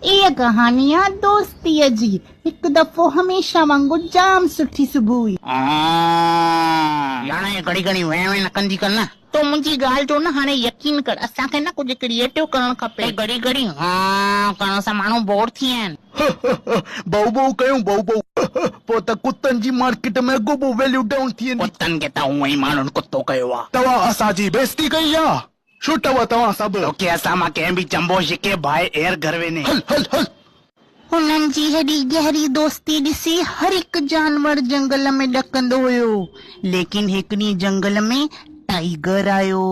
اها ڪهاڻي آ دوستيء جي. هڪ دفعو هميشه وانگر جام سٺي صبح هئي. ياڻ اهي گهڙي گهڙي وين وين نه ڪندي ڪر نه. تون منهنجي ڳالهه جو نه هاڻي يقين ڪر اسان کي نه ڪجهه ڪريئيٽو ڪرڻ کپي. هي گهڙي گهڙي هان ڪرڻ سان ماڻهو بور ٿي ويا آهن. بئو بئو ڪيون بئو بئو. پوء ته ڪتن جي مارڪيٽ ۾ اڳو پوء ويليو ڊائون ٿي ويندي. ڪتن کي ته هونئن ئي ماڻهن ڪتو ڪيو آ. توهان اسان جي بيعزتي ڪئي آ. ڇٽو توهان سڀ. توکي اسان مان ڪنهن به چنبو شڪي ڀائي ايئر گهر ويني. هل هل هل. هنن جي هيڏي گهري دوستي ڏسي هر هڪ جانور جنگل ۾ ڏڪندو هيو. ليڪن هڪ ڏينهن جنگل ۾ ٽائيگر آيو.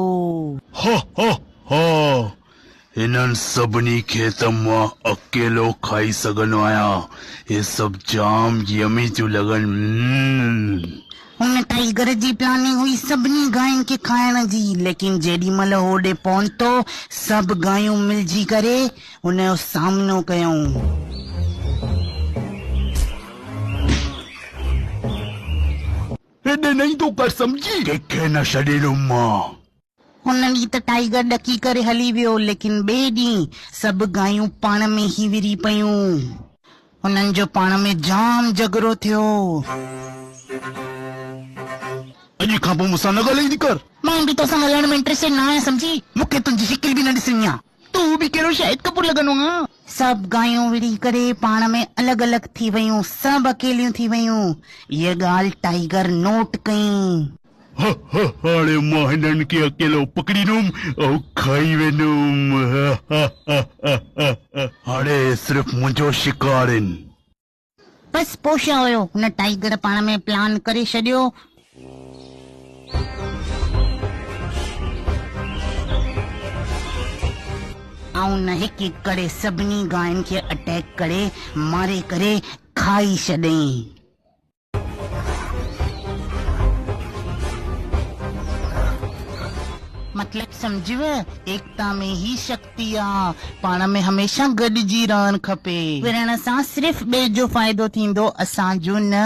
ها ها ها هنن سڀني کي ته مان اڪيلو کائي سگهندو آهيان. هي سڀ جام يمي ٿيون لڳن. هن ٽائيگر جي پلاننگ هئي سڀني گاين کي کائڻ جي، ليڪن جيڏي مهل هوڏي پهتو، سڀ گايون ملجي ڪري هن جو سامنو ڪيائون. هيڏي نه ايندو ڪر سمجهي. ڪنهن کي نه ڇڏيندم مان. هن ڏينهن ته ٽائيگر ڏڪي ڪري هلي ويو، ليڪن ٻئي ڏينهن سڀ گايون پاڻ ۾ ئي ورهي پيون. هنن جو پاڻ ۾ جام جهڳڙو ٿيو. اڄ کان پوء مون سان نه ڳالهائيندي ڪر. مان به توسان ڳالهائڻ ۾ انٽريسٽيڊ نه آهيان سمجهي. مون کي تنهنجي شڪل به نه ڏسڻي آ. تون به ڪهڙو شاهد ڪپور لڳندو آن. سڀ گايون وڙهي ڪري پاڻ ۾ الڳ الڳ ٿي ويون. سڀ اڪيليون ٿي ويون. اها ڳالهه ٽائيگر نوٽ ڪئي. ها ها هاڻي مان هنن کي اڪيلو پڪڙيندم ۽ کائي ويندم ها ها ها ها ها. هاڻي هي صرف منهنجو شڪار آهن. بس پوء ڇا هيو هن ٽائيگر پاڻ ۾ پلان ڪري ڇڏيو. ۽ هن هڪ هڪ ڪري سڀني گاين کي اٽيڪ ڪري ماري ڪري کائي ڇڏيائين. مطلب سمجهيو، ايڪتا ۾ ئي شڪتي آ، پاڻ ۾ هميشه گڏجي رهڻ کپي. وڙهڻ سان صرف ٻئي جو فائدو ٿيندو اسان جو نه.